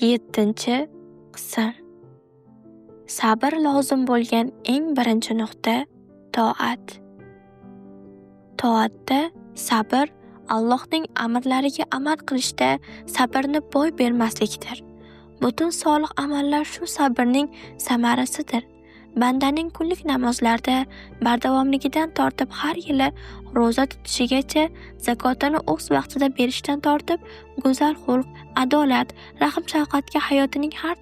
7 qism. Sabr lozim bo'lgan eng birinchi nuqta toat. Toatda sabr Allohning amrlariga amal qilishda sabrni boy bermaslikdir. Butun solih amallar shu sabrning samarasidir. Bandaning kunlik namozlarda bardavomligidan tortib har yili ro'za tutishigacha, zakotini o'z vaqtida berishdan tortib go'zal xulq, adolat, rahm-shafqatga hayotining har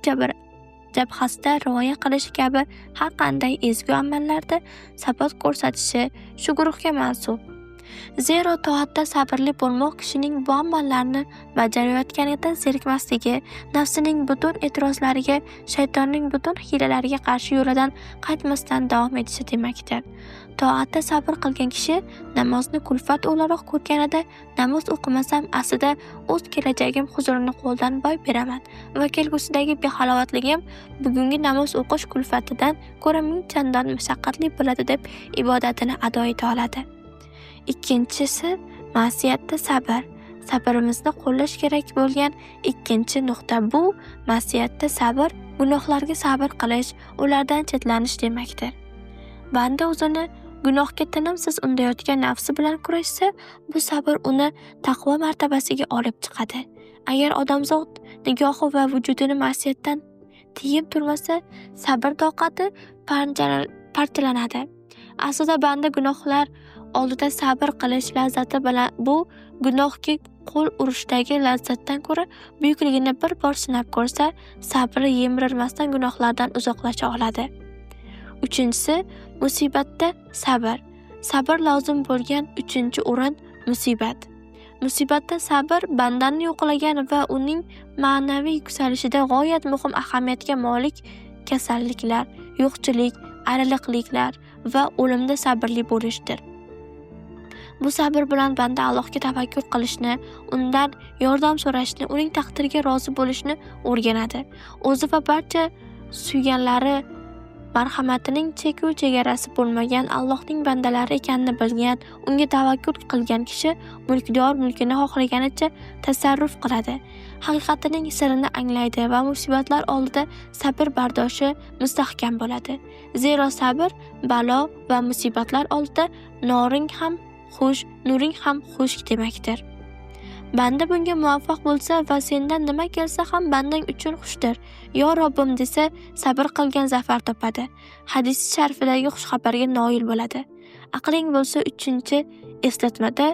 jabhasida rioya qilishi kabi har qanday ezgu amallarda sabot ko'rsatishi shu guruhga mansub. Zero toatda sabrli bo'lmoq kishining bu amallarni bajarayotganida zerikmasligi, nafsining butun e'tirozlariga, shaytonning butun hiylalariga qarshi yo'lidan qaytmasdan davom etishi demakdir. Toatda sabr qilgan kishi namozni kulfat o'laroq ko'rganida, namoz o'qimasam aslida o'z kelajagim huzurini qo'ldan boy beraman va kelgusidagi behalovatligim bugungi namoz o'qish kulfatidan ko'ra ming chandon mashaqqatli bo'ladi deb ibodatini ado eta oladi. Ikkinchisi, ma'siyatda sabr. Sabrimizni qo'llash kerak bo'lgan ikkinchi nuqta bu ma'siyatda sabr, gunohlarga sabr qilish, ulardan chetlanish demakdir. Banda o'zini gunohga tinimsiz undayotgan nafsi bilan kurashsa, bu sabr uni taqvo martabasiga olib chiqadi. Agar odamzod nigohi va vujudini ma'siyatdan tiyib turmasa, sabr toqati parchalanadi. Aslida banda gunohlar oldida sabr qilish lazzati bilan bu gunohga qo'l urishdagi lazzatdan ko'ra buyukligini bir bor sinab ko'rsa, sabri yemirilmasdan gunohlardan uzoqlasha oladi. Uchinchisi, musibatda sabr. Sabr lozim bo'lgan uchinchi o'rin musibat. Musibatda sabr bandani yo'qlagan va uning ma'naviy yuksalishida g'oyat muhim ahamiyatga molik kasalliklar, yo'qchilik, ayriliqliklar va o'limda sabrli bo'lishdir. Bu sabr bilan banda Allohga tavakkul qilishni, undan yordam so'rashni, uning taqdiriga rozi bo'lishni o'rganadi. O'zi va barcha suyganlari marhamatining cheku chegarasi bo'lmagan Allohning bandalari ekanini bilgan, unga tavakkul qilgan kishi mulkdor mulkini xohlaganicha tasarruf qiladi. Haqiqatining sirini anglaydi va musibatlar oldida sabr bardoshi mustahkam bo'ladi. Zero sabr balo va musibatlar oldida noring ham xush, nuring ham xushk demakdir. Banda bunga muvaffaq bo'lsa va sendan nima kelsa ham bandang uchun xushdir. Yo Robbim desa, sabr qilgan zafar topadi. Hadisi sharifidagi xushxabarga noil bo'ladi. Aqling bo'lsa 3 eslatmada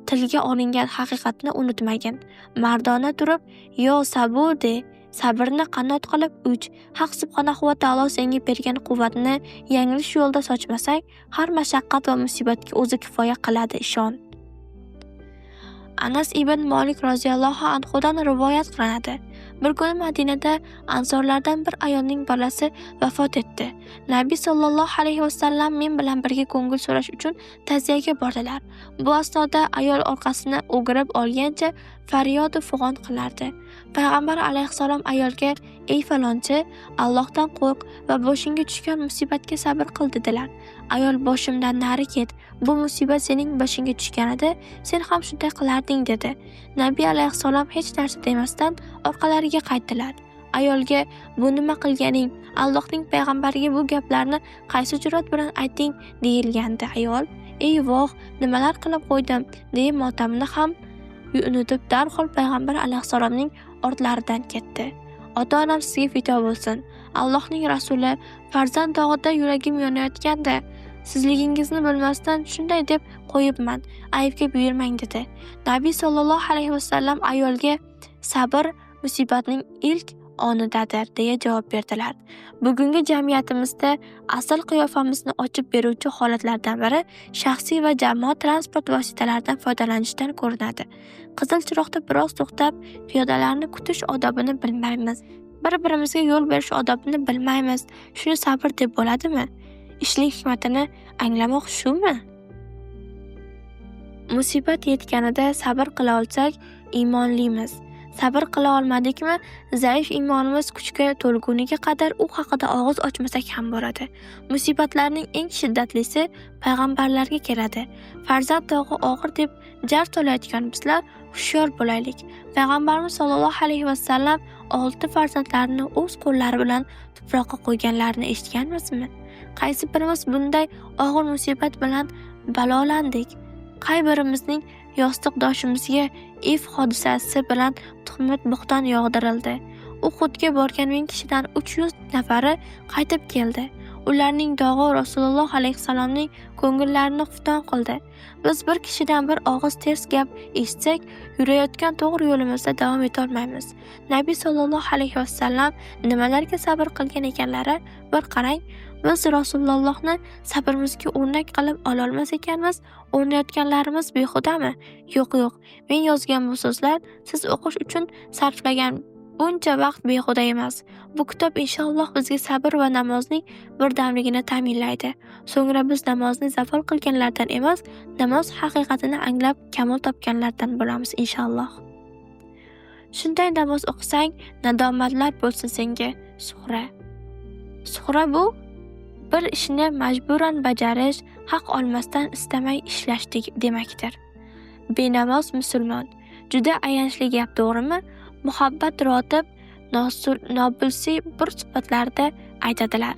tilga olingan haqiqatni unutmagin. Mardona turib, yo sabur de, sabrni qanot qilib uch. Haq subhanahu va taolo senga bergan quvvatni yanglish yo'lda sochmasang, har mashaqqat va musibatga o'zi kifoya qiladi, ishon. Anas ibn Molik roziyallohu anhudan rivoyat qilinadi. Bir kuni Madinada ansorlardan bir ayolning bolasi vafot etdi. Nabiy sollallohu alayhi vasallam men bilan birga ko'ngil so'rash uchun ta'ziyaga bordilar. Bu asnoda ayol orqasini o'girib olgancha faryod-u fig'on qilardi. Payg'ambar alayhissalom ayolga: "Ey falonchi, Allohdan qo'rq va boshingga tushgan musibatga sabr qil" dedilar. Ayol: "Boshimdan nari ket, bu musibat sening boshingga tushganida sen ham shunday qilarding" dedi. Nabiy alayhissalom hech narsa demasdan orqalariga qaytdilar. Ayolga: "Bu nima qilganing? Allohning payg'ambariga bu gaplarni qaysi jur'at bilan aytding?" deyilganda ayol: "Ey voh, nimalar qilib qo'ydim?" deya motamini ham unutib darhol payg'ambar alayhissalomning ortlaridan ketdi. Ota-onam sizga fido bo'lsin. Allohning rasuli, farzand dog'ida yuragim yonayotganda sizligingizni bilmasdan shunday deb qo'yibman, aybga buyurmang dedi. Nabiy sollallohu alayhi vasallam ayolga: "Sabr musibatning ilk onidadir" deya javob berdilar. Bugungi jamiyatimizda asl qiyofamizni ochib beruvchi holatlardan biri shaxsiy va jamoat transport vositalaridan foydalanishdan ko'rinadi. Qizil chiroqda biroz to'xtab, piyodalarni kutish odobini bilmaymiz. Bir-birimizga yo'l berish odobini bilmaymiz. Shuni sabr deb bo'ladimi? Ishning hikmatini anglamoq shumi? Musibat yetganida sabr qila olsak, iymonlimiz. Sabr qila olmadikmi, zaif iymonimiz kuchga to'lguniga qadar u haqida og'iz ochmasak ham bo'ladi. Musibatlarning eng shiddatlisi payg'ambarlarga keladi. Farzand dog'i og'ir deb jar solayotgan bizlar hushyor bo'laylik. Payg'ambarimiz sollallohu alayhi vasallam 6 farzandlarini o'z qo'llari bilan tuproqqa qo'yganlarini eshitganmizmi? Qaysi birimiz bunday og'ir musibat bilan balolandik? Qay birimizning yostiqdoshimizga if hodisasi bilan tuhmat bo'xton yog'dirildi? Uhudga borgan 1000 kishidan 300 nafari qaytib keldi. Ularning dog'i Rasululloh alayhissalomning ko'ngillarini xufton qildi. Biz bir kishidan bir og'iz ters gap eshitsak, yurayotgan to'g'ri yo'limizda davom etolmaymiz. Nabiy sollallohu alayhi vasallam nimalarga sabr qilgan ekanlari bir qarang. Biz Rasulullohni sabrimizga o'rnak qilib ololmas ekanmiz, o'rnayotganlarimiz bexudami? Yo'q, yo'q. Men yozgan bu so'zlar siz o'qish uchun sarflagan buncha vaqt behuda emas. Bu kitob inshaalloh bizga sabr va namozning birdamligini ta'minlaydi. So'ngra biz namozni zavol qilganlardan emas, namoz haqiqatini anglab kamol topganlardan bo'lamiz inshaalloh. Shunday namoz o'qisang, nadomatlar bo'lsin senga. Suhra. Suhra bu bir ishni majburan bajarish, haq olmasdan istamay ishlash demakdir. Benamoz musulmon. Juda ayanchli gap, to'g'rimi? Muhabbat Rotib Nobulsiy bir suhbatlarida aytadilar.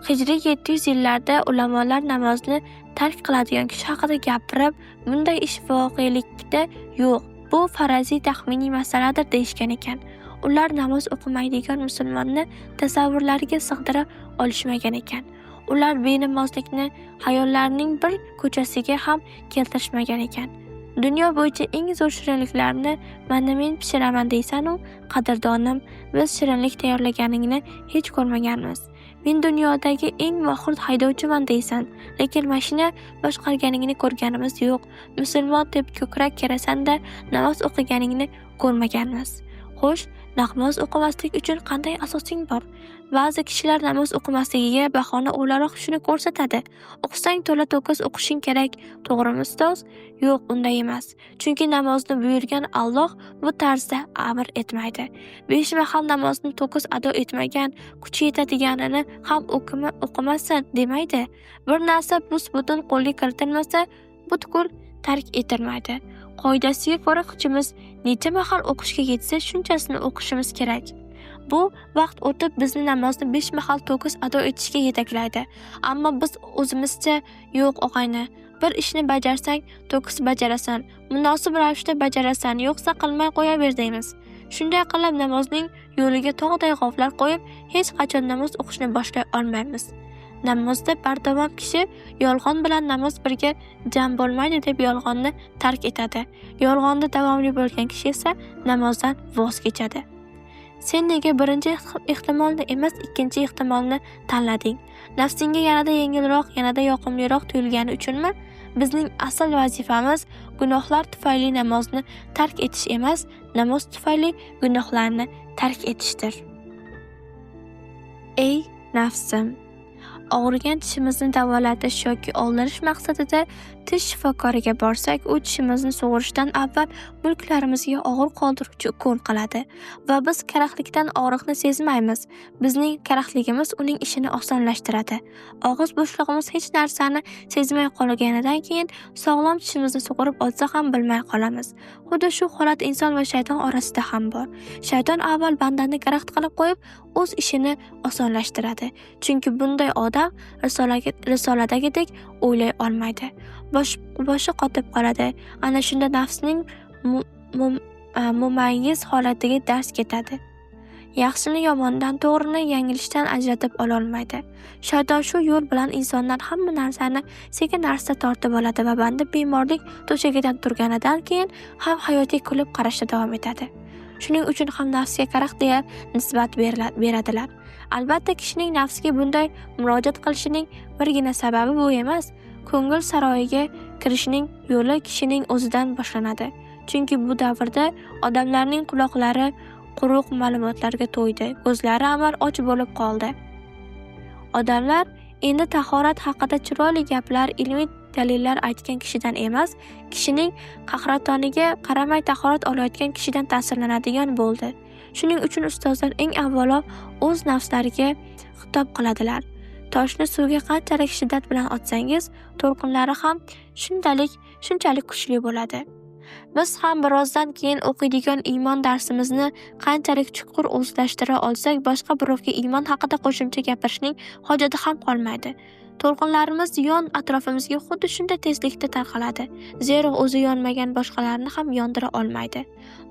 Hijriy 700 yillarda ulamolar namozni tark qiladigan kishi haqida gapirib, bunday ish voqelikda yo'q, bu faraziy taxminiy masaladir deyishgan ekan. Ular namoz o'qimaydigan musulmonni tasavvurlariga sig'dira olishmagan ekan. Ular benamozlikni xayollarining bir ko'chasiga ham keltirishmagan ekan. Dunyo bo'yicha eng zo'r shirinliklarni mana men pishiraman deysan-u, qadrdonim, biz shirinlik tayyorlaganingni hech ko'rmaganmiz. Men dunyodagi eng mohir haydovchiman deysan, lekin mashina boshqarganingni ko'rganimiz yo'q. Musulmon deb ko'krak kerasan-da, namoz o'qiganingni ko'rmaganmiz. Xo'sh, namoz o'qimaslik uchun qanday asosing bor? Ba'zi kishilar namoz o'qimasligiga bahona o'laroq shuni ko'rsatadi. O'qisang to'la-to'kis o'qishing kerak, to'g'rimi ustoz? Yo'q, unday emas. Chunki namozni buyurgan Alloh bu tarzda amr etmaydi. 5 mahal namozni to'kis ado etmagan, kuchi yetadiganini ham o'qimasin demaydi. Bir narsa bus-butun qo'lga kiritilmasa, butkul tark etilmaydi. Qoidasiga ko'ra kuchimiz necha mahal o'qishga yetsa, shunchasini o'qishimiz kerak. Bu vaqt o'tib bizni namozni 5 mahal to'kis ado etishga yetaklaydi. Ammo biz o'zimizcha yo'q og'ayni, bir ishni bajarsang to'kis bajarasan, munosib ravishda bajarasan, yo'qsa qilmay qo'yaver deymiz. Shunday qilib namozning yo'liga tog'day g'ovlar qo'yib, hech qachon namoz o'qishni boshlay olmaymiz. Namozda bardavom kishi yolg'on bilan namoz birga jam bo'lmaydi deb yolg'onni tark etadi. Yolg'onda davomli bo'lgan kishi esa namozdan voz kechadi. Sen nega birinchi ehtimolni emas, ikkinchi ehtimolni tanlading? Nafsingga yanada yengilroq, yanada yoqimliroq tuyulgani uchunmi? Bizning asl vazifamiz gunohlar tufayli namozni tark etish emas, namoz tufayli gunohlarni tark etishdir. Ey nafsim! Og'rigan tishimizni davolatish yoki oldirish maqsadida tish shifokoriga borsak, u tishimizni sug'urishdan avval milklarimizga og'ir qoldiruvchi ukol qiladi va biz karaxtlikdan og'riqni sezmaymiz. Bizning karaxtligimiz uning ishini osonlashtiradi. Og'iz bo'shlig'imiz hech narsani sezmay qolganidan keyin sog'lom tishimizni sug'urib olsa ham bilmay qolamiz. Xuddi shu holat inson va shayton orasida ham bor. Shayton avval bandani karaxt qilib qo'yib, o'z ishini osonlashtiradi. Chunki bunday odam risoladagidek o'ylay olmaydi. Boshi qotib qoladi. Ana shunda nafsning mumayyiz holatiga dars ketadi. Yaxshini yomondan, to'g'rini yanglishdan ajratib ololmaydi. Shayton shu yo'l bilan insondan hamma narsani sekin-asta tortib oladi va banda bemorlik to'shagidan turganidan keyin ham hayotga kulib qarashda davom etadi. Shuning uchun ham nafsga karaxt deya nisbat beradilar. Albatta, kishining nafsiga bunday murojaat qilishining birgina sababi bu emas. Ko'ngil saroyiga kirishning yo'li kishining o'zidan boshlanadi. Chunki bu davrda odamlarning quloqlari quruq ma'lumotlarga to'ydi, ko'zlari amal och bo'lib qoldi. Odamlar endi tahorat haqida chiroyli gaplar, ilmiy dalillar aytgan kishidan emas, kishining qahratoniga qaramay tahorat olayotgan kishidan ta'sirlanadigan bo'ldi. Shuning uchun ustozlar eng avvalo o'z nafslariga xitob qiladilar. Toshni suvga qanchalik shiddat bilan otsangiz, to'lqinlari ham shunchalik kuchli bo'ladi. Biz ham birozdan keyin o'qiydigan iymon darsimizni qanchalik chuqur o'zlashtira olsak, boshqa birovga iymon haqida qo'shimcha gapirishning hojati ham qolmaydi. To'lqinlarimiz yon atrofimizga xuddi shunday tezlikda tarqaladi. Zero o'zi yonmagan boshqalarni ham yondira olmaydi.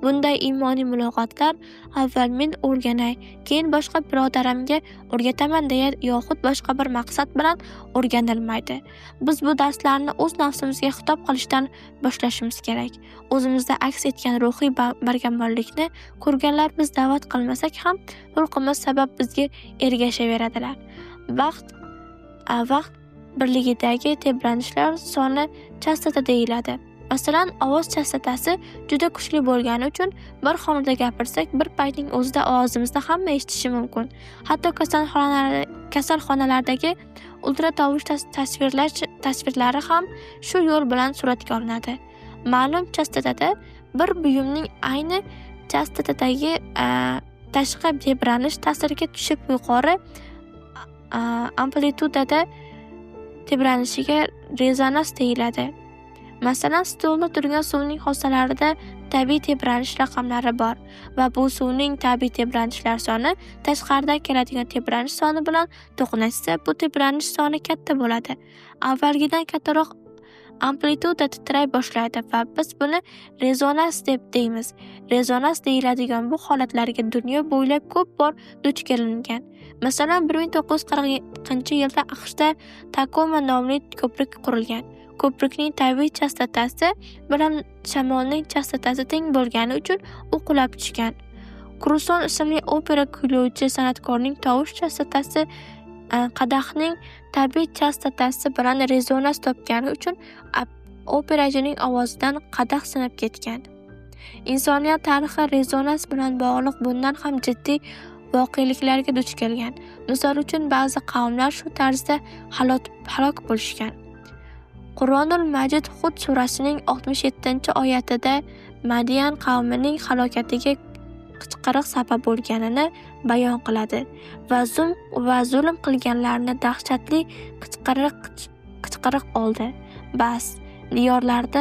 Bunday iymoniy muloqotlar avval men o'rganay, keyin boshqa birodarimga o'rgataman deya yoxud boshqa bir maqsad bilan o'rganilmaydi. Biz bu darslarni o'z nafsimizga xitob qilishdan boshlashimiz kerak. O'zimizda aks etgan ruhiy barkamollikni ko'rganlar biz da'vat qilmasak ham xulqimiz sabab bizga ergashaveradilar. Vaqt birligidagi tebranishlar soni chastota deyiladi. Masalan, ovoz chastotasi juda kuchli bo'lgani uchun bir xonada gapirsak, bir paytning o'zida ovozimizni hamma eshitishi mumkin. Hatto kasalxonalardagi ultratovush tasvirlari ham shu yo'l bilan suratga olinadi. Ma'lum chastotada bir buyumning ayni chastotadagi tashqi tebranish ta'siriga tushib yuqori amplitudada tebranishiga rezonans deyiladi. Masalan, stolda turgan suvning xossalarida tabiiy tebranish raqamlari bor va bu suvning tabiiy tebranishlar soni tashqaridan keladigan tebranish soni bilan to'qnashsa, bu tebranish soni katta bo'ladi. Avvalgidan kattaroq amplituda titray boshlaydi va biz buni rezonans deb deymiz. Rezonans deyiladigan bu holatlarga dunyo bo'ylab ko'p bor duch kelingan. Masalan, 1940-yilda AQShda Takoma nomli ko'prik qurilgan. Ko'prikning tabiiy chastotasi bilan shamolning chastotasi teng bo'lgani uchun u qulab tushgan. Kruson ismli opera kuylovchi san'atkorning tovush chastotasi qadahning tabiiy chastotasi bilan rezonans topgani uchun operachining ovozidan qadah sinib ketgan. Insoniyat tarixi rezonans bilan bog'liq bundan ham jiddiy voqeliklarga duch kelgan. Misol uchun, ba'zi qavmlar shu tarzda halok bo'lishgan. Qur'onul Majid Hud surasining 67-oyatida Madian qavmining halokatiga qichqiriq sabab bo'lganini bayon qiladi va zulm qilganlarni dahshatli qichqiriq oldi. Bas, diyorlarda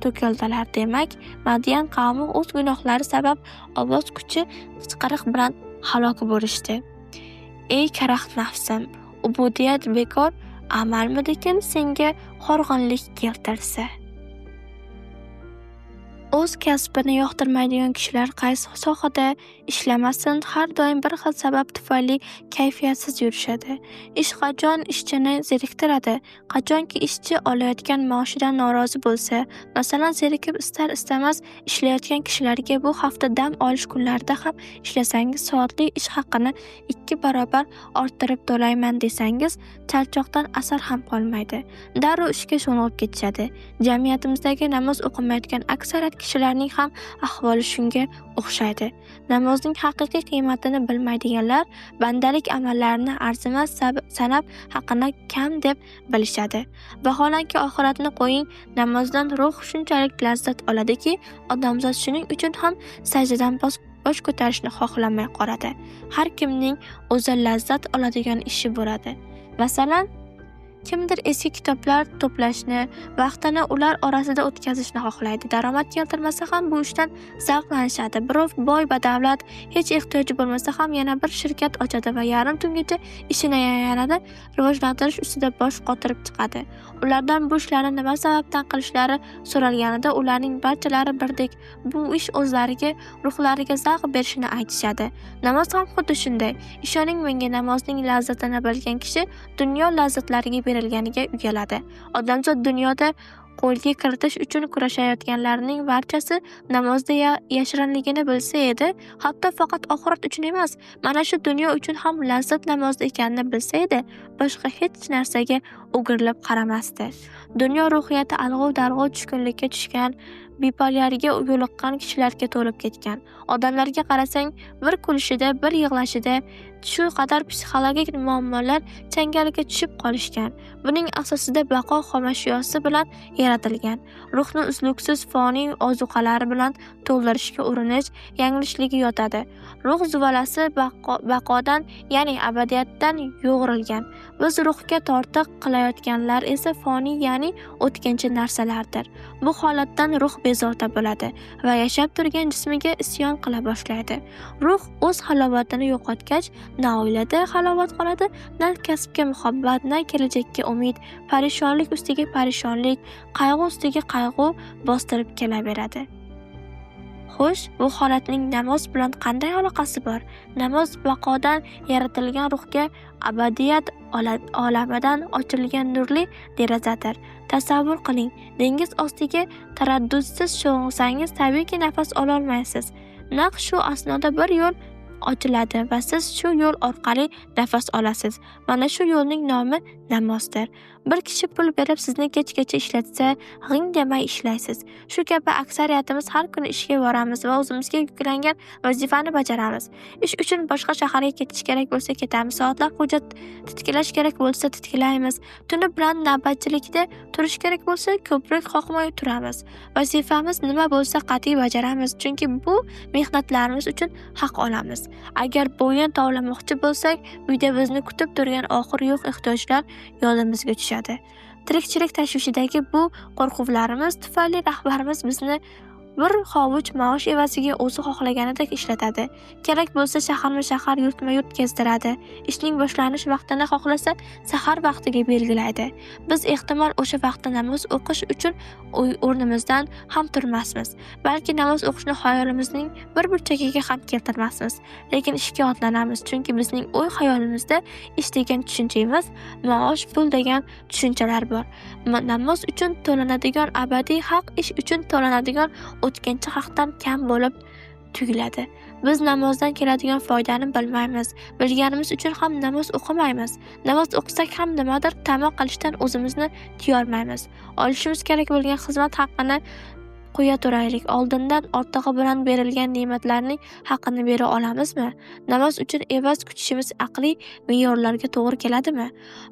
to'kildilar. Demak, Madian qavmi o'z gunohlari sabab ovoz kuchi qichqiriq bilan halok bo'lishdi. Ey karaxt nafsim, ubudiyat bekor amalmidikin senga horg'inlik keltirsa? O'z kasbini yoqtirmaydigan kishilar qaysi sohada ishlamasin, har doim bir xil sabab tufayli kayfiyatsiz yurishadi. Ish qachon ishchini zeriktiradi? Qachonki ishchi olayotgan maoshidan norozi bo'lsa, masalan, zerikib istar-istamas ishlayotgan kishilarga bu hafta dam olish kunlarida ham ishlasangiz soatlik ish haqini 2 barobar orttirib to'layman desangiz, charchoqdan asar ham qolmaydi. Darrov ishga sho'ng'ib ketishadi. Jamiyatimizdagi namoz o'qimayotgan aksariyat kishilarning ham ahvoli shunga o'xshaydi. Namozning haqiqiy qiymatini bilmaydiganlar bandalik amallarini arzimas sanab haqini kam deb bilishadi. Vaholanki oxiratni qo'ying, namozdan ruh shunchalik lazzat oladiki, odamzod shuning uchun ham sajdadan bosh ko'tarishni xohlamay qoladi. Har kimning o'zi lazzat oladigan ishi bo'ladi. Masalan, kimdir eski kitoblar to'plashni, vaqtini ular orasida o'tkazishni xohlaydi. Daromad keltirmasa ham bu ishdan zavqlanishadi. Birov boy badavlat, hech ehtiyoji bo'lmasa ham yana bir shirkat ochadi va yarim tungacha ishini yanada rivojlantirish ustida bosh qotirib chiqadi. Ulardan bu ishlarni nima sababdan qilishlari so'ralganida ularning barchalari birdek bu ish o'zlariga, ruhlariga zavq berishini aytishadi. Namoz ham xuddi shunday. Ishoning menga, namozning lazzatini bilgan kishi dunyo lazzatlariga berilganiga uyaladi. Odamzod dunyoda qo'lga kiritish uchun kurashayotganlarning barchasi namozda yashirinligini bilsa edi, hatto faqat oxirat uchun emas, mana shu dunyo uchun ham lazzat namozda ekanini bilsa edi, boshqa hech narsaga o'girilib qaramasdi. Dunyo ruhiyati alg'ov-dalg'ov tushkunlikka tushgan, bipolarga yo'liqqan kishilarga to'lib ketgan. Odamlarga qarasang, bir kulishida, bir yig'lashida shu qadar psixologik muammolar changaliga tushib qolishgan. Buning asosida baqo xomashyosi bilan yaratilgan. Ruhni uzluksiz foniy ozuqalari bilan to'ldirishga urinish yanglishligi yotadi. Ruh zuvalasi baqodan, ya'ni abadiyatdan yo'g'rilgan. Biz ruhga tortiq qilayotganlar esa foniy, ya'ni o'tkinchi narsalardir. Bu holatdan ruh bezovta bo'ladi va yashab turgan jismiga isyon qila boshlaydi. Ruh o'z halovatini yo'qotgach, na oilada halovat qoladi, na kasbga muhabbat, na kelajakka umid, parishonlik ustiga parishonlik, qayg'u ustiga qayg'u bostirib kelaveradi. Xo'sh, bu holatning namoz bilan qanday aloqasi bor? Namoz baqodan yaratilgan ruhga abadiyat olamidan ochilgan nurli derazadir. Tasavvur qiling, dengiz ostiga taraddudsiz sho'ng'isangiz, tabiiyki nafas ololmaysiz. Naq shu asnoda bir yo'l ochiladi va siz shu yo'l orqali nafas olasiz. Mana shu yo'lning nomi namozdir. Bir kishi pul berib sizni kechgacha ishlatsa, g'ing demay ishlaysiz. Shu kabi aksariyatimiz har kuni ishga boramiz va o'zimizga yuklangan vazifani bajaramiz. Ish uchun boshqa shaharga ketish kerak bo'lsa ketamiz, soatlab hujjat titkilash kerak bo'lsa titkilaymiz, tuni bilan navbatchilikda turish kerak bo'lsa ko'prik qoqmay turamiz. Vazifamiz nima bo'lsa qat'iy bajaramiz, chunki bu mehnatlarimiz uchun haq olamiz. Agar bo'yin tovlamoqchi bo'lsak, uyda bizni kutib turgan oxir yo'q ehtiyojlar yodimizga tushadi. Tirikchilik tashvishidagi bu qo'rquvlarimiz tufayli rahbarimiz bizni bir hovuch maosh evaziga o'zi xohlaganidek ishlatadi. Kerak bo'lsa shaharma-shahar, yurtma-yurt kezdiradi. Ishning boshlanish vaqtini xohlasa sahar vaqtiga belgilaydi. Biz ehtimol o'sha vaqtda namoz o'qish uchun o'rnimizdan ham turmasmiz. Balki namoz o'qishni xayolimizning bir burchagiga ham keltirmasmiz. Lekin ishga otlanamiz, chunki bizning o'y xayolimizda ish degan tushuncha emas, maosh, pul degan tushunchalar bor. Namoz uchun to'lanadigan abadiy haq ish uchun to'lanadigan o'tkinchi haqdan kam bo'lib tuyuladi. Biz namozdan keladigan foydani bilmaymiz. Bilganimiz uchun ham namoz o'qimaymiz. Namoz o'qisak ham nimadir tama qilishdan o'zimizni tiyolmaymiz. Olishimiz kerak bo'lgan xizmat haqqini qo'ya turaylik. Oldindan ortig'i bilan berilgan ne'matlarning haqqini bera olamizmi? Namoz uchun evaz kutishimiz aqliy me'yorlarga to'g'ri keladimi?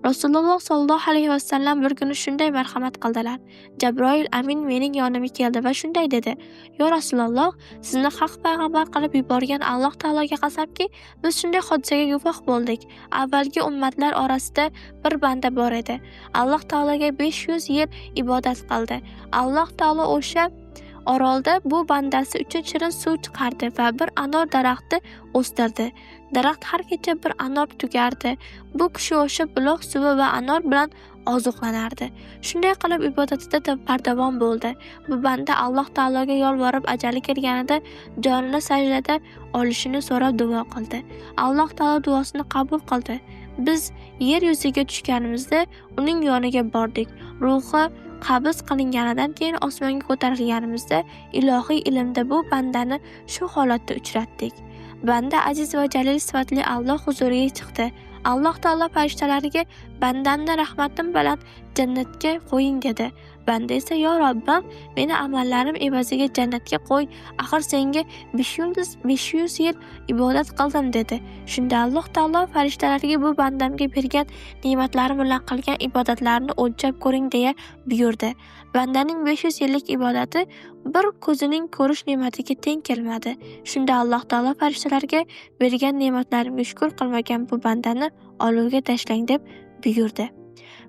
Rasululloh sollallohu alayhi vasallam bir kuni shunday marhamat qildilar. Jabroil amin mening yonimga keldi va shunday dedi: "Yo Rasululloh, sizni haq payg'ambar qilib yuborgan Alloh taologa qasamki, biz shunday hodisaga guvoh bo'ldik. Avvalgi ummatlar orasida bir banda bor edi. Alloh taologa 500 yil ibodat qildi. Alloh taolo o'sha orolda bu bandasi uchun shirin suv chiqardi va bir anor daraxti o'stirdi. Daraxt har kecha bir anor tugardi. Bu kishi o'sha buloq suvi va anor bilan oziqlanardi. Shunday qilib ibodatida bardavom bo'ldi. Bu banda Alloh taologa yolvorib ajali kelganida jonini sajdada olishini so'rab duo qildi. Alloh taolo duosini qabul qildi. Biz yer yuziga tushganimizda uning yoniga bordik. Ruhi qabz qilinganidan keyin osmonga ko'tarilganimizda ilohiy ilmda bu bandani shu holatda uchratdik. Banda aziz va jalil sifatli Alloh huzuriga chiqdi. Alloh taolo farishtalariga bandamni rahmatim bilan jannatga qo'ying dedi. Banda esa yo Robbim, meni amallarim evaziga jannatga qo'y, axir senga 500 yil ibodat qildim dedi. Shunda Alloh taolo farishtalarga bu bandamga bergan ne'matlarim bilan qilgan ibodatlarini o'lchab ko'ring deya buyurdi. Bandaning 500 yillik ibodati bir ko'zining ko'rish ne'matiga teng kelmadi. Shunda Alloh taolo farishtalarga bergan ne'matlarimga shukr qilmagan bu bandani olovga tashlang deb buyurdi.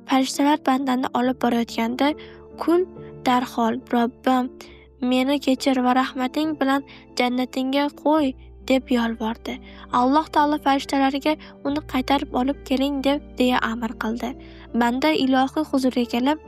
Farishtalar bandani olib borayotganda kul darhol Robbim, meni kechir va rahmating bilan jannatingga qo'y deb yolvordi. Alloh taolo farishtalarga uni qaytarib olib keling deb deya amr qildi. Banda ilohiy huzurga kelib,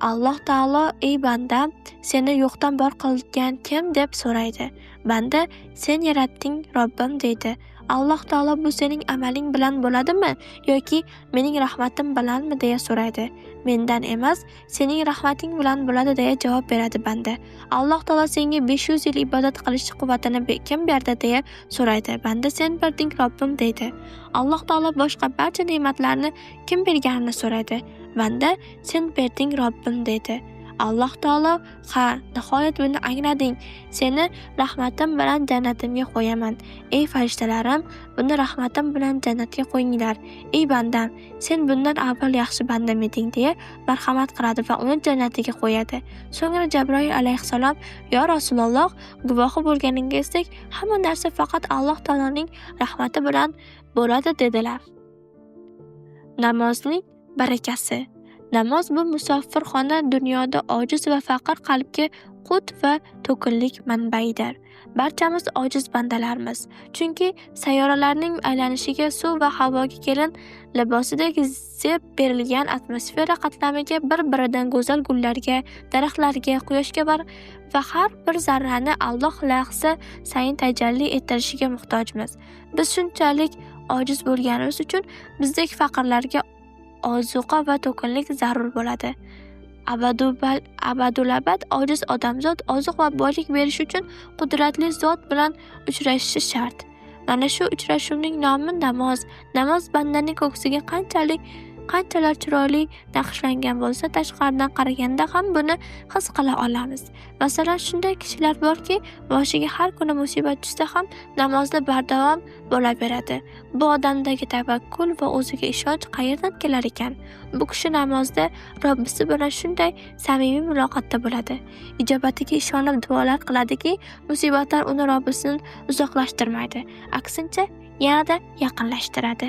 Alloh taolo ey bandam, seni yo'qdan bor qilgan kim deb so'raydi. Banda sen yaratding Robbim deydi. Alloh taolo bu sening amaling bilan bo'ladimi yoki mening rahmatim bilanmi deya so'raydi. Mendan emas, sening rahmating bilan bo'ladi deya javob beradi banda. Alloh taolo senga 500 yil ibodat qilish quvvatini kim berdi deya so'raydi. Banda sen berding Robbim deydi. Alloh taolo boshqa barcha ne'matlarni kim berganini so'raydi. Banda sen berding Robbim deydi. Alloh taolo ha, nihoyat buni anglading. Seni rahmatim bilan jannatimga qo'yaman. Ey farishtalarim, buni rahmatim bilan jannatga qo'yinglar. Ey bandam, sen bundan avval yaxshi bandam eding deya marhamat qiladi va uni jannatiga qo'yadi. So'ngra Jabroil alayhissalom, yo Rasululloh, guvohi bo'lganingizdek hamma narsa faqat Alloh taoloning rahmati bilan bo'ladi dedilar. Namozning barakasi. Namoz bu musofirxona dunyoda ojiz va faqir qalbga qut va to'kinlik manbaidir. Barchamiz ojiz bandalarmiz. Chunki sayyoralarning aylanishiga suv va havoga kelin libosidek zeb berilgan atmosfera qatlamiga bir-biridan go'zal gullarga, daraxtlarga, quyoshga va har bir zarrani Alloh lahza sayin tajalli ettirishiga muhtojmiz. Biz shunchalik ojiz bo'lganimiz uchun bizdek faqirlarga ozuqa va to'kinlik zarur bo'ladi. Abadulabad ojiz odamzod oziq va boylik berish uchun qudratli zot bilan uchrashishi shart. Mana shu uchrashuvning nomi namoz. Namoz bandaning ko'ksiga qanchalar chiroyli naqshlangan bo'lsa, tashqaridan qaraganda ham buni his qila olamiz. Masalan, shunday kishilar borki, boshiga har kuni musibat tushsa ham namozda bardavom bo'laveradi. Bu odamdagi tavakkul va o'ziga ishonch qayerdan kelar ekan? Bu kishi namozda Robbisi bilan shunday samimiy muloqotda bo'ladi. Ijobatiga ishonib duolar qiladiki, musibatlar uni Robbisidan uzoqlashtirmaydi, aksincha yanada yaqinlashtiradi.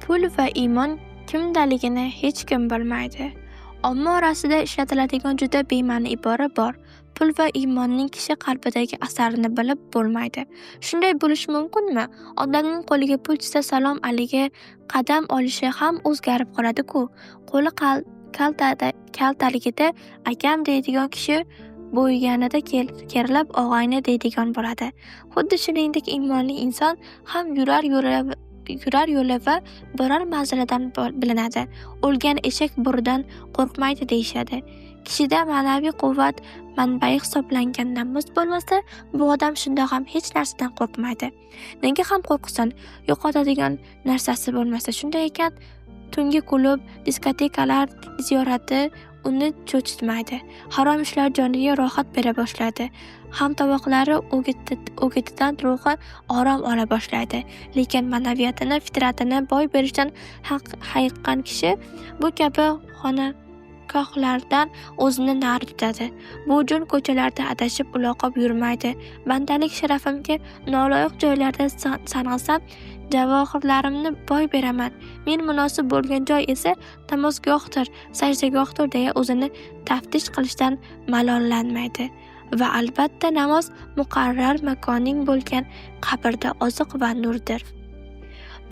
Pul va iymon kimdaligini hech kim bilmaydi. Omma orasida ishlatiladigan juda bema'ni ibora bor. Pul va iymonning kishi qalbidagi asarini bilib bo'lmaydi. Shunday bo'lishi mumkinmi? Odamning qo'liga pul tushsa salom aligi qadam olishi ham o'zgarib qoladi-ku. Qo'li kaltaligida akam deydigan kishi bo'yiganida kerilib og'ayni deydigan bo'ladi. Xuddi shuningdek iymonli inson ham yurar yo'li va borar manzilidan bilinadi. O'lgan eshak bo'ridan qo'rqmaydi deyishadi. Kishida ma'naviy quvvat manbai hisoblangan namoz bo'lmasa, bu odam shunda ham hech narsadan qo'rqmaydi. Nega ham qo'rqsin? Yo'qotadigan narsasi bo'lmasa. Shunday ekan, tungi klub, diskotekalar ziyorati uni cho'chitmaydi. Harom ishlar joniga rohat bera boshlaydi. Hamtovoqlari o'gitidan ruhi orom ola boshlaydi. Lekin ma'naviyatini, fitratini boy berishdan hayiqqan kishi bu kabi xonaqohlardan o'zini nari tutadi. Bu jun ko'chalarda adashib uloqib yurmaydi. Bandalik sharafimga noloyiq joylarda sang'isam, javohirlarimni boy beraman. Men munosib bo'lgan joy esa namozgohdir, sajdagohdir deya o'zini taftish qilishdan malollanmaydi. Va albatta namoz muqarrar makoning bo'lgan qabrda oziq va nurdir.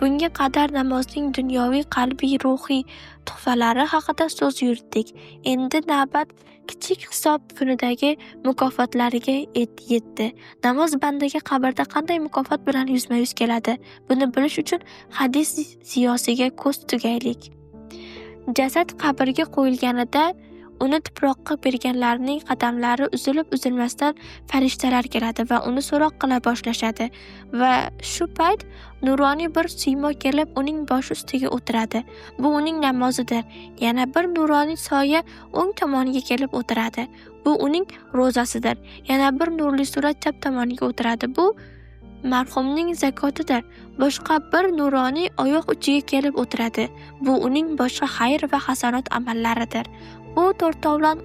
Bunga qadar namozning dunyoviy, qalbiy, ruhiy tuhfalari haqida so'z yuritdik. Endi navbat kichik hisob kunidagi mukofotlariga yetdi. Namoz bandaga qabrda qanday mukofot bilan yuzma-yuz keladi? Buni bilish uchun hadis ziyosiga ko'z tugaylik. Jasad qabrga qo'yilganida uni tuproqqa berganlarning qadamlari uzilib-uzilmasdan farishtalar keladi va uni so'roq qila boshlashadi. Va shu payt nuroniy bir siymo kelib uning boshi ustiga o'tiradi. Bu uning namozidir. Yana bir nuroniy soya o'ng tomoniga kelib o'tiradi. Bu uning ro'zasidir. Yana bir nurli surat chap tomoniga o'tiradi. Bu marhumning zakotidir. Boshqa bir nuroniy oyoq uchiga kelib o'tiradi. Bu uning boshqa xayr va hasanot amallaridir. Bu to'rtovlon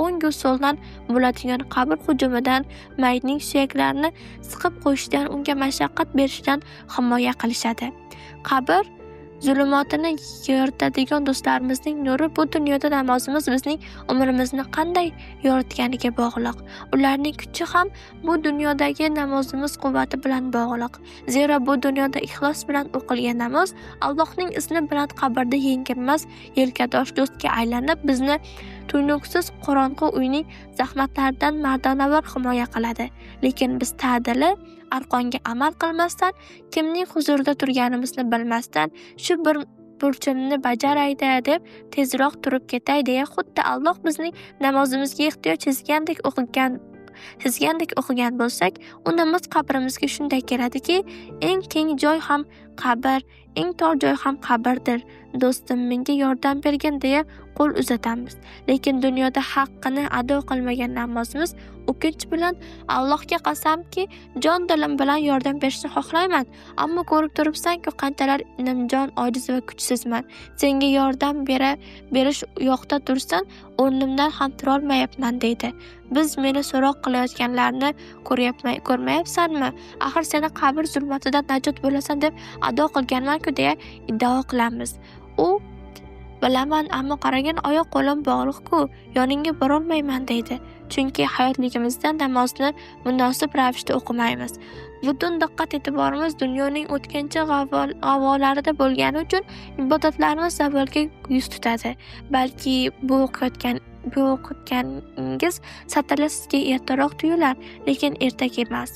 o'ng-u so'ldan bo'ladigan qabr hujumidan, mayitning suyaklarini siqib qo'yishidan, unga mashaqqat berishidan himoya qilishadi. Qabr zulumotini yoritadigan do'stlarimizning nuri bu dunyoda namozimiz bizning umrimizni qanday yoritganiga bog'liq. Ularning kuchi ham bu dunyodagi namozimiz quvvati bilan bog'liq. Zero bu dunyoda ixlos bilan o'qilgan namoz Allohning izni bilan qabrda yengilmas yelkadosh do'stga aylanib, bizni tuynuqsiz qorong'u uyning zahmatlaridan mardonavor himoya qiladi. Lekin biz ta'dili arqonga amal qilmasdan, kimning huzurida turganimizni bilmasdan, shu bir burchimni bajarayda deb tezroq turib ketay deya xuddi Alloh bizning namozimizga ehtiyoj sezgandek o'qigan bo'lsak, u namoz qabrimizga shunday keladiki, eng keng joy ham qabr, eng tor joy ham qabrdir. Do'stim menga yordam bergin deya qo'l uzatamiz. Lekin dunyoda haqqini ado qilmagan namozimiz o'kinch bilan Allohga qasamki, jon dilim bilan yordam berishni xohlayman, ammo ko'rib turibsan-ku qanchalar nimjon, ojiz va kuchsizman. Senga yordam berish uyoqda tursin, o'rnimdan ham turolmayapman deydi. Biz meni so'roq qilayotganlarni ko'rmayapsanmi? Axir seni qabr zulmatidan najot bo'lasan deb ado qilganman-ku deya iddao qilamiz. U bilaman, ammo qaragin, oyoq qo'lim bog'liq-ku, yoningga borolmayman deydi. Chunki hayotligimizda namozni munosib ravishda o'qimaymiz. Butun diqqat-e'tiborimiz dunyoning o'tkinchi g'avg'olarida bo'lgani uchun ibodatlarimiz zavolga yuz tutadi. Balki bu o'qitganingiz satrlar sizga ertaroq tuyular, lekin ertak emas.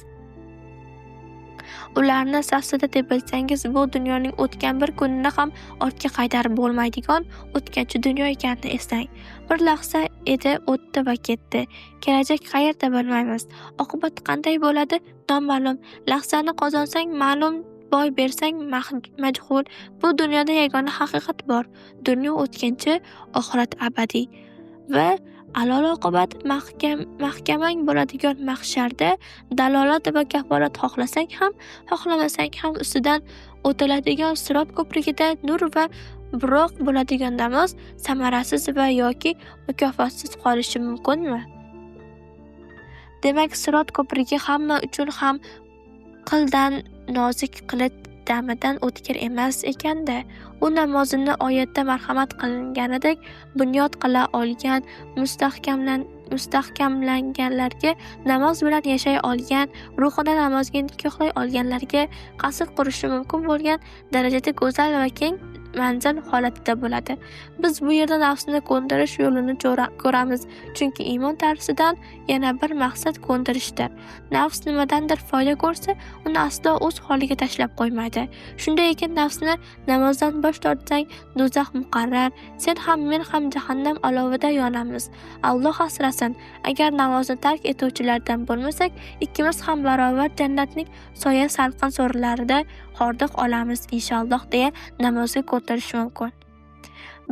Ularni safsata deb bilsangiz, bu dunyoning o'tgan bir kunini ham ortga qaytarib bo'lmaydigan o'tkinchi dunyo ekanini eslang. Bir lahza edi, o'tdi va ketdi. Kelajak qayerda bilmaymiz. Oqibati qanday bo'ladi noma'lum. Lahzani qozonsang ma'lum, boy bersang majhul. Bu dunyoda yagona haqiqat bor. Dunyo o'tkinchi, oxirat abadiy. Va alal-oqibat mahkamang bo'ladigan mahsharda dalolat va kafolat xohlasang ham, xohlamasang ham ustidan o'tiladigan sirot ko'prigida nur va biroq bo'ladigan namoz samarasiz va yoki mukofotsiz qolishi mumkinmi? Demak, sirot ko'prigi hamma uchun ham qildan nozik qilich damidan o'tkir emas ekanda. U namozini oyatda marhamat qilinganidek bunyod qila olgan, mustahkamlanganlarga, namoz bilan yashay olgan, ruhini namozga nikohlay olganlarga qasr qurishi mumkin bo'lgan darajada go'zal va keng manzil holatida bo'ladi. Biz bu yerda nafsni ko'ndirish yo'lini ko'ramiz, chunki iymon darsidan yana bir maqsad ko'ndirishdir. Nafs nimadandir foyda ko'rsa, uni aslo o'z holiga tashlab qo'ymaydi. Shunday ekan, nafsni namozdan bosh tortsang, do'zax muqarrar. Sen ham, men ham jahannam olovida yonamiz. Alloh asrasin. Agar namozni tark etuvchilardan bo'lmasak, ikkimiz ham barobar jannatning soya salqin so'rilarida hordiq olamiz inshaalloh deya namozga ko'tarish mumkin.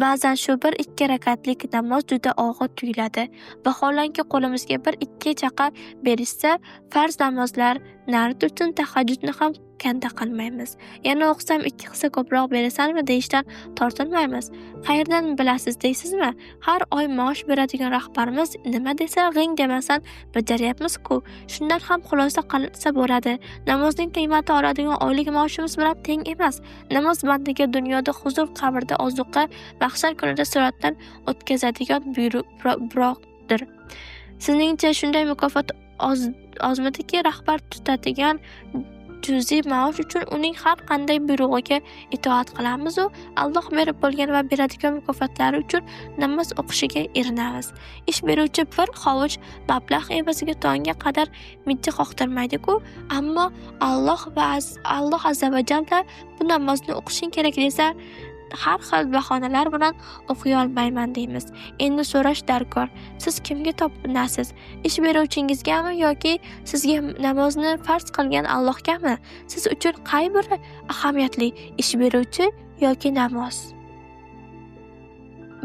Ba'zan shu bir ikki rakatlik namoz juda og'ir tuyuladi. Vaholanki qo'limizga bir ikki chaqa berishsa, farz namozlar nari tursin, tahajjudni ham kanda qilmaymiz. Yana o'qisam 2 hissa ko'proq berasanmi deyishdan tortinmaymiz. Qayerdan bilasiz deysizmi? Har oy maosh beradigan rahbarimiz nima desa g'ing demasdan bajaryapmiz-ku. Shundan ham xulosa qilsa bo'ladi. Namozning qiymati oladigan oylik maoshimiz bilan teng emas. Namoz bandaga dunyoda huzur, qabrda ozuqa, mahshar kunida sirotdan o'tkazadigan buyruqdir. Sizningcha shunday mukofot ozmidiki, rahbar tutadigan juziy maosh uchun uning har qanday buyrug'iga itoat qilamiz-u, Alloh berib bo'lgan va beradigan mukofotlari uchun namoz o'qishiga erinamiz. Ish beruvchi bir hovuch mablag' evaziga tongga qadar mijja qoqtirmaydi-ku, ammo Alloh azza va jalla bu namozni o'qishing kerak desa, har xil bahonalar bilan o'qiy olmayman deymiz. Endi so'rash darkor. Siz kimga topinasiz? Ish beruvchingizgami yoki sizga namozni farz qilgan Allohgami? Siz uchun qay biri ahamiyatli, ish beruvchi yoki namoz?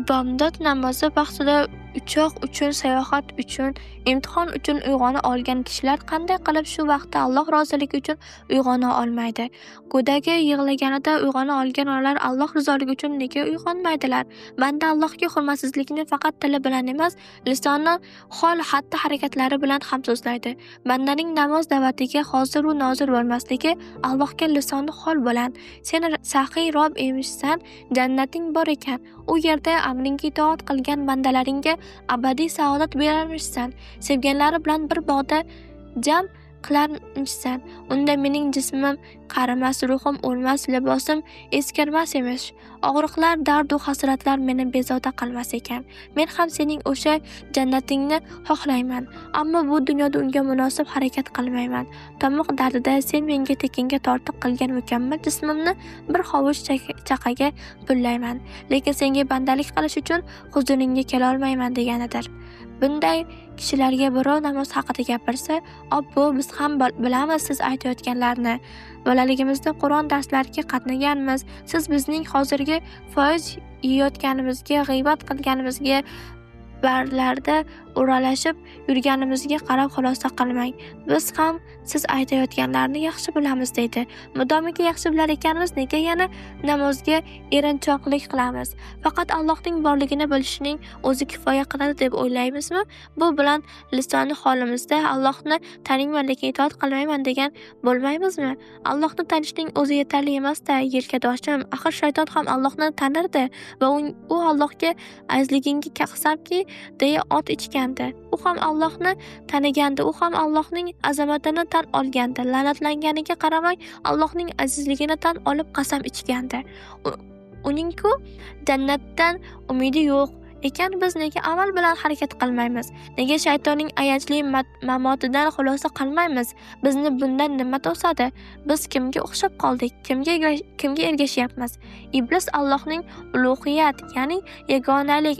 Bomdod namozi vaqtida uchoq uchun, sayohat uchun, imtihon uchun uyg'ona olgan kishilar qanday qilib shu vaqtda Alloh roziligi uchun uyg'ona olmaydi? Go'dagi yig'laganida uyg'ona olgan onalar Alloh rizoligi uchun nega uyg'onmaydilar? Banda Allohga hurmatsizlikni faqat tili bilan emas, lisoni hol, xatti harakatlari bilan ham so'zlaydi. Bandaning namoz da'vatiga hozir u nozir bo'lmasligi Allohga lisoni hol bilan: sen saxiy Rob emishsan, jannating bor ekan, u yerda amringga itoat qilgan bandalaringga abadiy saodat berarmishsan, sevganlari bilan bir bog'da jam qilarmishsan. Unda mening jismim qarimas, ruhim o'lmas, libosim eskirmas emish. Og'riqlar, dardu hasratlar meni bezovta qilmas ekan. Men ham sening o'sha jannatingni xohlayman, ammo bu dunyoda unga munosib harakat qilmayman. Tomoq dardida sen menga tekinga tortiq qilgan mukammal jismimni bir hovuch chaqaga pullayman, lekin senga bandalik qilish uchun huzuringga kelolmayman deganidir. Bunday kishilarga birov namoz haqida gapirsa, obbo, biz ham bilamiz siz aytayotganlarni. Bolaligimizda Qur'on darslariga qatnaganmiz. Siz bizning hozirgi foiz yeyotganimizga, g'iybat qilganimizga, barlarda o'ralashib yurganimizga qarab xulosa qilmang. Biz ham siz aytayotganlarni yaxshi bilamiz deydi. Modomiki yaxshi bilar ekanmiz, nega yana namozga erinchoqlik qilamiz? Faqat Allohning borligini bilishning o'zi kifoya qiladi deb o'ylaymizmi? Bu bilan lisoni holimizda Allohni taniyman, lekin itoat qilmayman degan bo'lmaymizmi? Allohni tanishning o'zi yetarli emas-da, yelkadoshim. Axir shayton ham Allohni tanirdi va u Allohga azizligingga qasamki deya ot ichgandi. U ham Allohni tanigandi, u ham Allohning azamatini tan olgandi. La'natlanganiga qaramay Allohning azizligini tan olib qasam ichgandi. Uning-ku jannatdan umidi yo'q ekan, biz nega amal bilan harakat qilmaymiz? Nega shaytonning ayanchli mamotidan xulosa qilmaymiz? Bizni bundan nima to'sadi? Biz kimga o'xshab qoldik? Kimga ergashyapmiz? Iblis Allohning ulug'iyat, ya'ni yagonalik,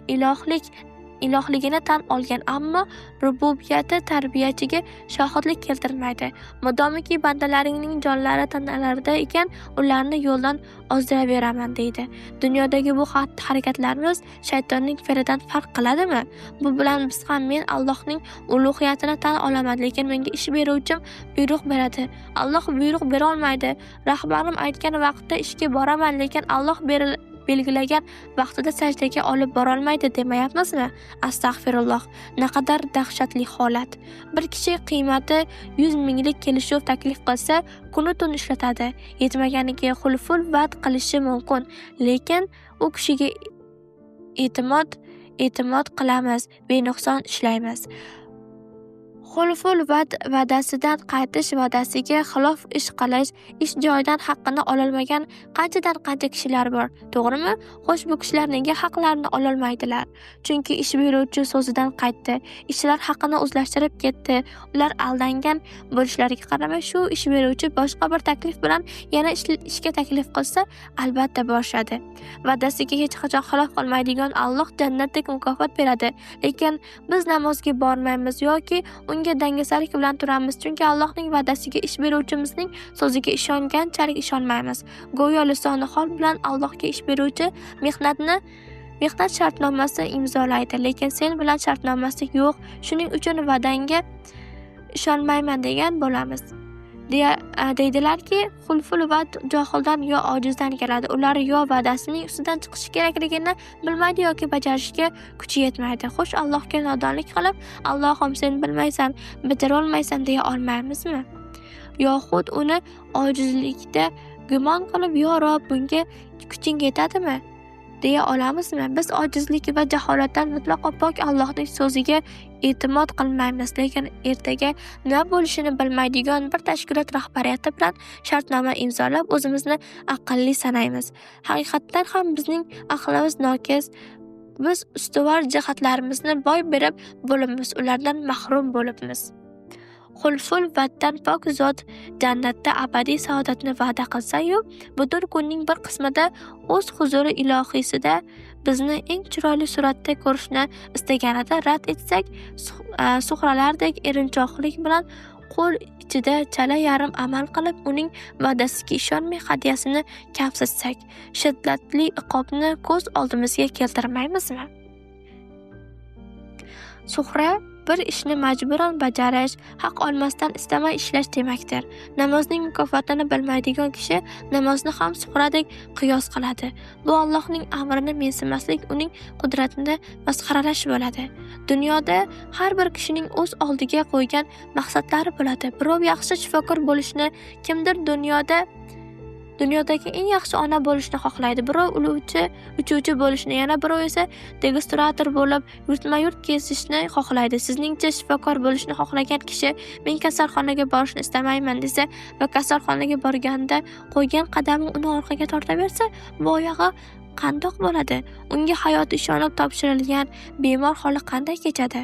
ilohligini tan olgan, ammo rububiyati tarbiyachiga shohidlik keltirmaydi. Modomiki bandalaringning jonlari tanalarida ekan, ularni yo'ldan ozdiraveraman deydi. Dunyodagi bu xatti-harakatlarimiz shaytonning fe'lidan farq qiladimi? Bu bilan biz ham men Allohning ulug'iyatini tan olaman, lekin menga ish beruvchim buyruq beradi. Alloh buyruq bera olmaydi. Rahbarim aytgan vaqtda ishga boraman, lekin Alloh belgilagan vaqtida sajdaga olib borolmaydi demayapmizmi? Astag'firulloh. Naqadar dahshatli holat. Bir kishi qiymati 100 minglik kelishuv taklif qilsa, kunu tun ishlatadi. Yetmaganiga xulful va'd qilishi mumkin, lekin u kishiga e'timod qilamiz, benuqson ishlaymiz. Xulful va'd va'dasidan qaytish, va'dasiga xilof ish qilish, ish joyidan haqqini ololmagan qanchadan qancha kishilar bor, to'g'rimi? Xo'sh, bu kishilar nega haqlarini ololmaydilar? Chunki ish beruvchi so'zidan qaytdi, ishchilar haqqini o'zlashtirib ketdi. Ular aldangan bo'lishlariga qaramay, shu ish beruvchi boshqa bir taklif bilan yana ishga taklif qilsa, albatta borishadi. Va'dasiga hech qachon xilof qilmaydigan Alloh jannatdek mukofot beradi. Lekin biz namozga bormaymiz yoki unga dangasalik bilan turamiz, chunki Allohning va'dasiga, ish beruvchimizning so'ziga ishonganchalik ishonmaymiz. Go'yo lisoni hol bilan Allohga ish beruvchi mehnat shartnomasi imzolaydi, lekin sen bilan shartnomasi yo'q, shuning uchun va'dangga ishonmayman degan bo'lamiz. Deydilarki, xulful va'd johildan yo ojizdan keladi. Ular yo va'dasining ustidan chiqishi kerakligini bilmaydi yoki bajarishga kuchi yetmaydi. Xo'sh, Allohga nodonlik qilib, Allohim sen bilmaysan, bajarolmaysan deya olmaymizmi? Yoxud uni ojizlikda gumon qilib, yo Rob, bunga kuching yetadimi deya olamizmi? Biz ojizlik va jaholatdan mutlaqo pok Allohning so'ziga e'timod qilmaymiz, lekin ertaga nima bo'lishini bilmaydigan bir tashkilot rahbariyati bilan shartnoma imzolab o'zimizni aqlli sanaymiz. Haqiqatdan ham bizning aqlimiz nokis, biz ustuvor jihatlarimizni boy berib bo'libmiz, ulardan mahrum bo'libmiz. Xulful va'ddan pok zot jannatda abadiy saodatni va'da qilsa-yu, butun kunning bir qismida o'z huzuri ilohiysida bizni eng chiroyli suratda ko'rishni istaganida rad etsak, suhralardek erinchoqlik bilan qo'l ichida chala yarim amal qilib, uning va'dasiga ishonmay hadyasini kamsitsak, shiddatli iqobni ko'z oldimizga keltirmaymizmi? Suhra bir ishni majburan bajarish, haq olmasdan istamay ishlash demakdir. Namozning mukofotini bilmaydigan kishi namozni ham suhradek qiyos qiladi. Bu Allohning amrini mensimaslik, uning qudratini masxaralash bo'ladi. Dunyoda har bir kishining o'z oldiga qo'ygan maqsadlari bo'ladi. Birov yaxshi shifokor bo'lishni, kimdir dunyodagi eng yaxshi ona bo'lishni xohlaydi, birov uchuvchi bo'lishni, yana birov esa degustator bo'lib yurtma-yurt kezishni xohlaydi. Sizningcha shifokor bo'lishni xohlagan kishi men kasalxonaga borishni istamayman desa va kasalxonaga borganda qo'ygan qadami uni orqaga tortaversa, bu oyog'i qandoq bo'ladi? Unga hayoti ishonib topshirilgan bemor holi qanday kechadi?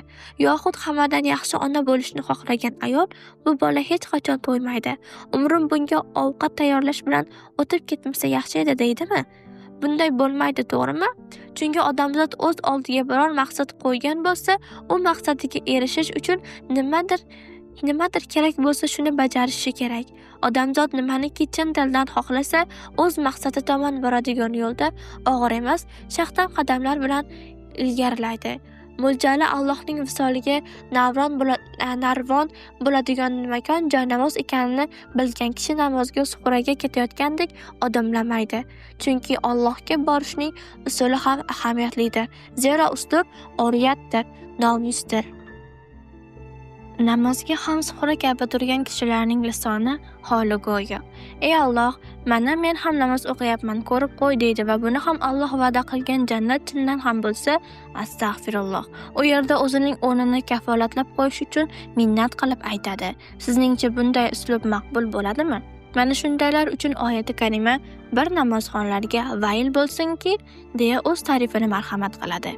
Yoxud hammadan yaxshi ona bo'lishni xohlagan ayol, bu bola hech qachon to'ymaydi, umrim bunga ovqat tayyorlash bilan o'tib ketmasa yaxshi edi deydimi? Bunday bo'lmaydi, to'g'rimi? Chunki odamzod o'z oldiga biror maqsad qo'ygan bo'lsa, u maqsadiga erishish uchun nimadir kerak bo'lsa shuni bajarishi kerak. Odamzod nimaniki chin dildan xohlasa, o'z maqsadi tomon boradigan yo'lda og'ir emas, shaxtam qadamlar bilan ilgarilaydi. Mo'ljali Allohning visoliga narvon bo'ladigan makon joynamoz ekanini bilgan kishi namozga suxuraga ketayotgandek odimlamaydi. Chunki Allohga borishning usuli ham ahamiyatlidir. Zero uslub oriyatdir, nomusdir. Namozga ham suxura kabi turgan kishilarning lisoni holi go'yo: "Ey Alloh, mana men ham namoz o'qiyapman, ko'rib qo'y" deydi va buni ham Alloh va'da qilgan jannat chindan ham bo'lsa, astag'firulloh, u yerda o'zining o'rnini kafolatlab qo'yish uchun minnat qilib aytadi. Sizningcha bunday uslub maqbul bo'ladimi? Mana shundaylar uchun oyati karima bir namozxonlarga vayl bo'lsinki, deya o'z ta'rifini marhamat qiladi.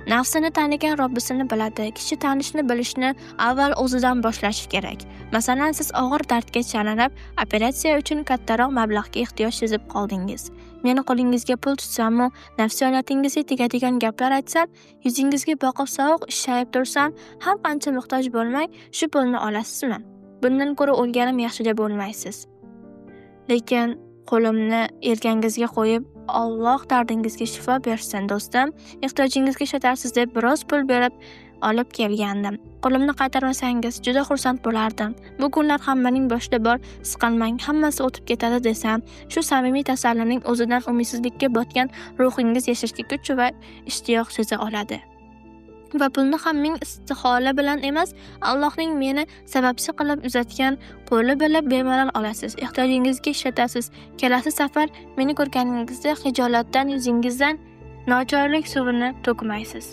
Nafsini tanigan Robbisini biladi. Kishi tanishni bilishni avval o'zidan boshlashi kerak. Masalan, siz og'ir dardga chalinib, operatsiya uchun kattaroq mablag'ga ehtiyoj sezib qoldingiz. Men qo'lingizga pul tutsamu, nafsoniyatingizga tegadigan gaplar aytsam, yuzingizga boqib sovuq ishshayib tursam, har qancha muhtoj bo'lmang, shu pulni olasizmi? Bundan ko'ra o'lganim yaxshi deb o'lmaysiz. Lekin qo'limni yelkangizga qo'yib, Alloh dardingizga shifo bersin, do'stim, ehtiyojingizga ishlatarsiz deb biroz pul berib olib kelgandim. Qo'limni qaytarmasangiz juda xursand bo'lardim. Bu kunlar hammaning boshida bor, siqilmang, hammasi o'tib ketadi desam, shu samimiy tasallining o'zidan umidsizlikka botgan ruhingiz yashashga kuch va ishtiyoq seza oladi. Va pulni ham ming istihola bilan emas, Allohning meni sababchi qilib uzatgan qo'li bilib bemalol olasiz, ehtiyojingizga ishlatasiz. Kelasi safar meni ko'rganingizda xijolatdan yuzingizdan nochorlik suvini to'kmaysiz.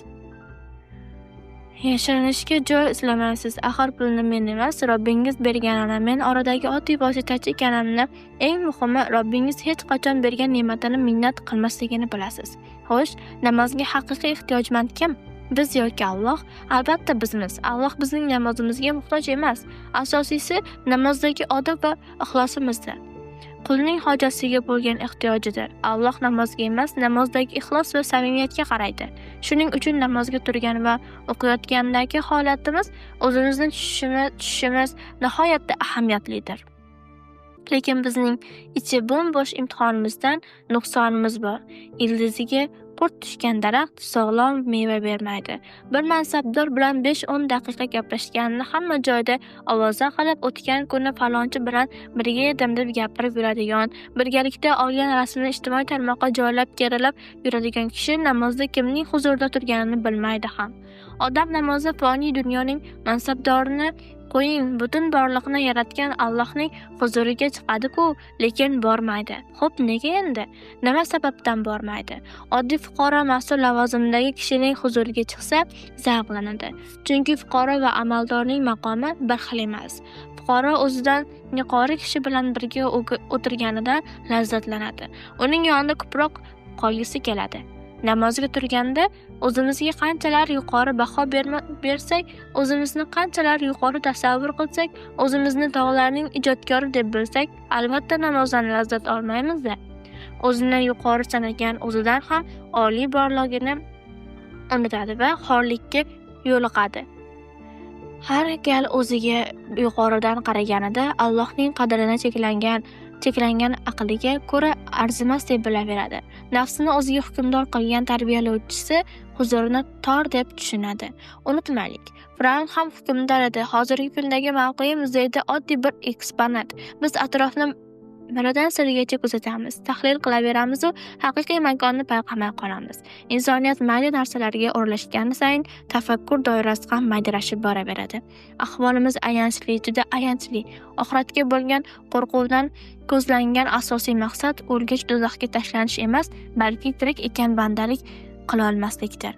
Yashirinishga joy izlamaysiz. Axir pulni men emas, Robbingiz berganini, men oradagi oddiy vositachi ekanimni, eng muhimi Robbingiz hech qachon bergan ne'matini minnat qilmasligini bilasiz. Xo'sh, namozga haqiqiy ehtiyojmand kim? Biz yoki Alloh? Albatta bizmiz. Alloh bizning namozimizga muhtoj emas. Asosiysi namozdagi odob va ixlosimizdir. Qulning hojasiga bo'lgan ehtiyojidir. Alloh namozga emas, namozdagi ixlos va samimiyatga qaraydi. Shuning uchun namozga turgan va o'qiyotgandagi holatimiz, o'zimizni tushishimiz nihoyatda ahamiyatlidir. Lekin bizning ichi bo'm-bo'sh imtihonimizdan nuqsonimiz bor. Ildiziga qurt tushgan daraxt sog'lom meva bermaydi. Bir mansabdor bilan 5-10 daqiqa gaplashganini hamma joyda ovoza qilib, o'tgan kuni falonchi bilan birga edim deb gapirib yuradigan, birgalikda olgan rasmini ijtimoiy tarmoqqa joylab kerilib yuradigan kishi namozda kimning huzurida turganini bilmaydi ham. Odam namozda foniy dunyoning mansabdorini qo'ying, butun borliqni yaratgan Allohning huzuriga chiqadi-ku, lekin bormaydi. Xo'p, nega endi? Nima sababdan bormaydi? Oddiy fuqaro mas'ul lavozimdagi kishining huzuriga chiqsa, zavqlanadi. Chunki fuqaro va amaldorning maqomi bir xil emas. Fuqaro o'zidan yuqori kishi bilan birga o'tirganidan lazzatlanadi. Uning yonida ko'proq qolgisi keladi. Namozga turganda o'zimizga qanchalar yuqori baho bersak, o'zimizni qanchalar yuqori tasavvur qilsak, o'zimizni tog'larning ijodkori deb bilsak, albatta namozdan lazzat olmaymiz-da. O'zini yuqori sanagan o'zidan ham oliy borligini unutadi va xorlikka yo'liqadi. Har gal o'ziga yuqoridan qaraganida Allohning qadrini cheklangan aqliga ko'ra arzimas deb bilaveradi. Nafsini o'ziga hukmdor qilgan tarbiyalovchisi huzurini tor deb tushunadi. Unutmaylik, Fir'avn ham hukmdor edi. Hozirgi kundagi mavqei muzeyda oddiy bir eksponat. Biz atrofni miridan sirigacha kuzatamiz, tahlil qilaveramiz-u, haqiqiy makonni payqamay qolamiz. Insoniyat mayda narsalarga o'ralashgani sayin tafakkur doirasi ham maydalashib boraveradi. Ahvolimiz ayanchli, juda ayanchli. Oxiratga bo'lgan qo'rquvdan ko'zlangan asosiy maqsad o'lgach do'zaxga tashlanish emas, balki tirik ekan bandalik qilolmaslikdir.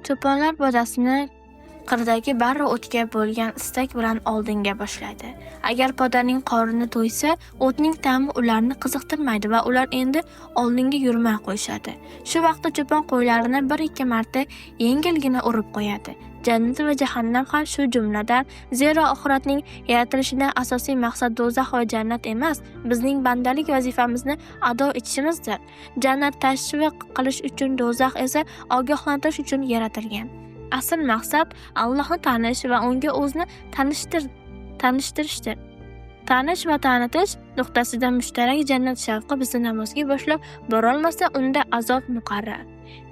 Cho'ponlar podasini qirdagi barra o'tga bo'lgan istak bilan oldinga boshlaydi. Agar podaning qorni to'ysa, o'tning ta'mi ularni qiziqtirmaydi va ular endi oldinga yurmay qo'yishadi. Shu vaqtda cho'pon qo'ylarini 1-2 marta yengilgina urib qo'yadi. Jannat va jahannam ham shu jumladan, zero oxiratning yaratilishidan asosiy maqsad do'zax va jannat emas, bizning bandalik vazifamizni ado etishimizdir. Jannat tashviq qilish uchun, do'zax esa ogohlantirish uchun yaratilgan. Asl maqsad Allohni tanish va unga o'zni tanishtirishdir. Tanish va tanitish nuqtasida mushtarak jannat shavqi bizni namozga boshlab borolmasa, unda azob muqarrar.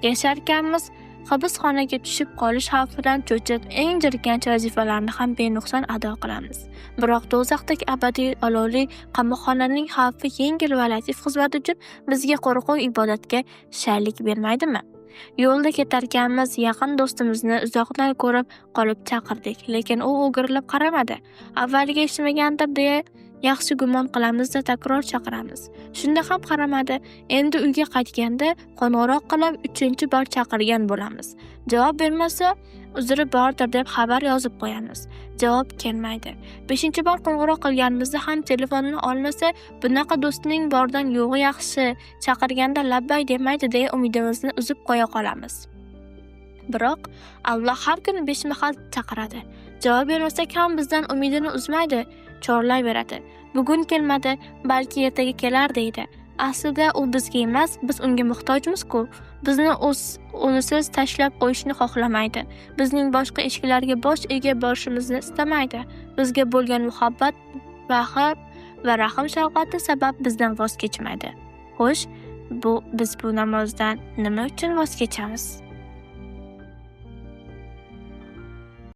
Yasharkanmiz, hibsxonaga tushib qolish xavfidan cho'chib, eng jirkanch vazifalarni ham benuqson ado qilamiz. Biroq do'zaxdagi abadiy olovli qamoqxonaning xavfi yengil va latif xizmat uchun bizga qo'rquv ibodatga shaylik bermaydimi? Yo'lda ketarkanmiz, yaqin do'stimizni uzoqdan ko'rib qolib chaqirdik, lekin u o'girilib qaramadi. Avvaliga eshitmagandir deya yaxshi gumon qilamiz-da, takror chaqiramiz. Shunda ham qaramadi. Endi uyga qaytganda qo'ng'iroq qilib 3-bor chaqirgan bo'lamiz. Javob bermasa, uzri bordir deb xabar yozib qo'yamiz. Javob kelmaydi. 5-bor qo'ng'iroq qilganimizda ham telefonni olmasa, bunaqa do'stning bordan yo'g'i yaxshi, chaqirganda labbay demaydi deya umidimizni uzib qo'ya qolamiz. Biroq Alloh har kuni 5 mahal chaqiradi. Javob bermasak ham bizdan umidini uzmaydi, chorlayveradi. Bugun kelmadi, balki ertaga kelar deydi. Aslida u bizga emas, biz unga muhtojmiz-ku. Bizni unisiz tashlab qo'yishni xohlamaydi. Bizning boshqa eshiklarga bosh egib borishimizni istamaydi. Bizga bo'lgan muhabbat va rahm shafqati sabab bizdan voz kechmaydi. Xo'sh, biz bu namozdan nima uchun voz kechamiz?